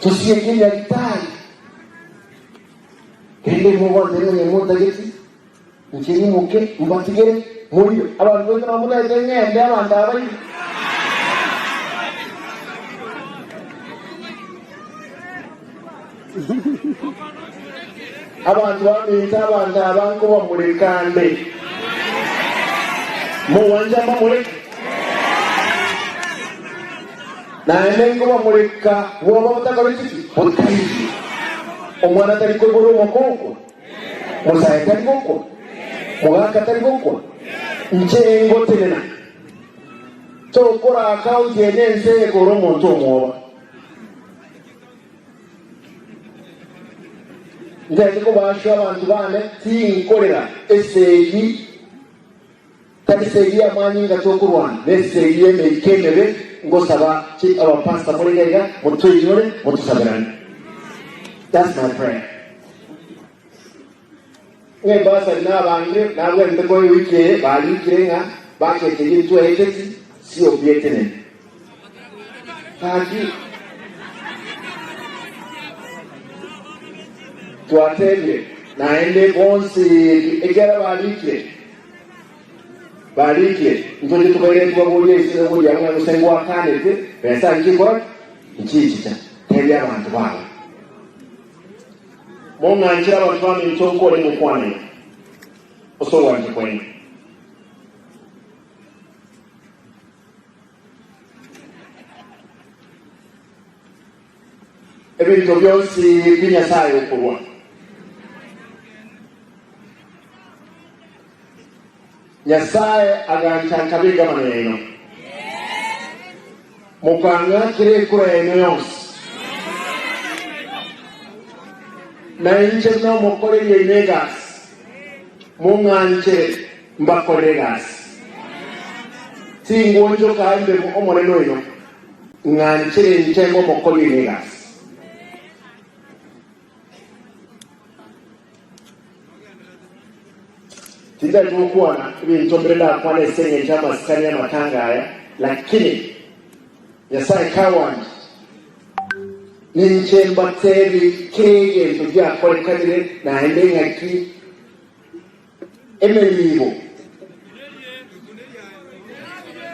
Tosieke ebialitari, rende mogwancha ng'a montageti, inche nimoke mbatigere moire. Abanto baito nabo motagete ng'ende abanto aba baire. Abanto baminto abanto aba nkobamureka nde. Mogwancha mbamureke? Naende nkobamureka bwoba botakoreti ki? Botaiyo. Omwana tari koiborwa omokongwa, mosae tari gokwa, mogaka tari gokwa. Inche ngotenena. Tokora akaunti eye ense eye kore omonto omwoba. Ntete kobaaswa abanto baane, tinkorera esegi, tari segi y'amanyinga tokorwana, nesegi y'emeika emebe, ngosaba ki abapastor more iga iga, motweinyore, motosaberane. That's my prayer. Ng'a ebasari nabangire, nabwenerete koa ewiki eye, barikire ng'a budget eyio ntweeteti, COP etenene. Gaki twatebire naende bonsi ekiagera barikire, barikire, ntoche tobaire tobaborie ase oboria ng'a gose ngwakanete besa nchikora ki? Nchichicha. Tebia abanto bao. Mong'anchere abanto baminto nkore ngokwanera ase ogwancha kwaino. Ebinto bionsi bi Nyasae okorua. Nyasae agancha nkabe egavana yaino, mokang'akera ekura yaino yonsi, na inche nomokoreri oino egasi, mong'anchere mbakorere egasi. Tingwonchoka imbe omonene oino, ng'anchere inche mbe omokori oino egasi. Tindari gokwana ebinto mbire ndakwane ase engencho y'amasikani y'amatanga aya, lakini Nyasae kawanche, ninche mbateebie kera egento giakorekanire naende ng'aki emenibo.